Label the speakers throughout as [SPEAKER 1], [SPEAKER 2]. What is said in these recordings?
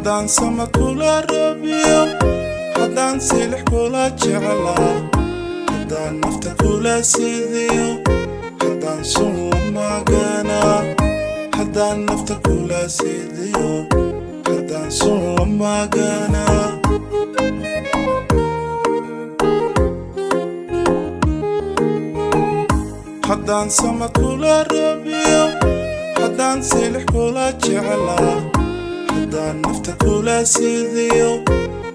[SPEAKER 1] Haddaan sama kula rabiyo, haddaan silix kula jeclaa, haddaan nafta kula sidiyo, haddaan sun lamaganaa. Haddaan nafta kula sidiyo, haddaan sun lamaganaa. Haddaan sama kula rabiyo, haddaan silix kula jeclaa, haddaan nafta kula sidiyo,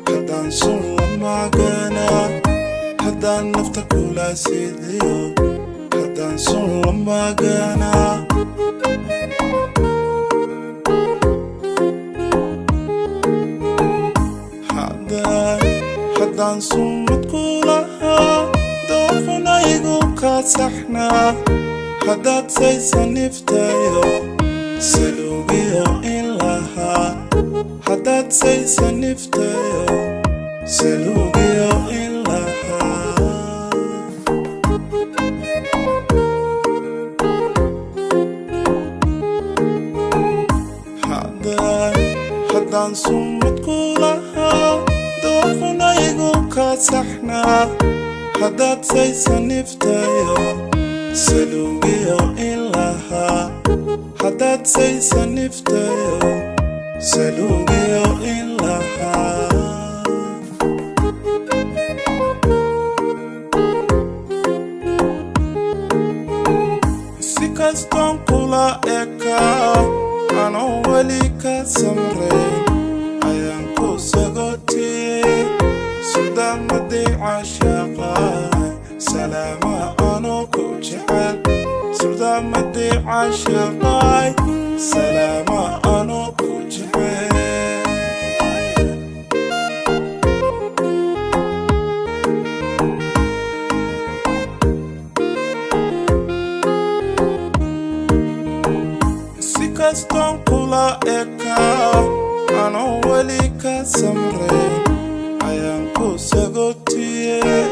[SPEAKER 1] haddaan sun lamaganaa. Haddaan nafta kula sidiyo, haddaan sun lamaganaa. Haddaan sumad kulahaa, doofuna igu ka saxnaa. Haddaad saysaniftayo, saluugiyo in lahaa. Haddaad saysaniftayo, saluugiyo in lahaa. Haddaan sumad kulahaa, doofuna igu ka saxnaa. Haddaad saysaniftayo, saluugiyo in lahaa. Haddaad saysaniftayo, saluugiyo in lahaa. Si kastoon kula ekaa, anoo weli ka samrayn, ayaan ku sagotiyey. Suldamadii caashaqaay, salaama anoo ku jecel. Suldamadii caashaqaay, salaama anoo ku jecel. Si kastoon kula ekaa, anoo weli ka samrayn, ayaan ku sagotiyey.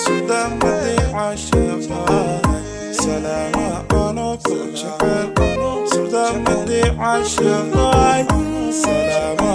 [SPEAKER 1] Suldamadii caashaqaay, salaama anoo ku jecel. Suldamadii caashaqaay, salaama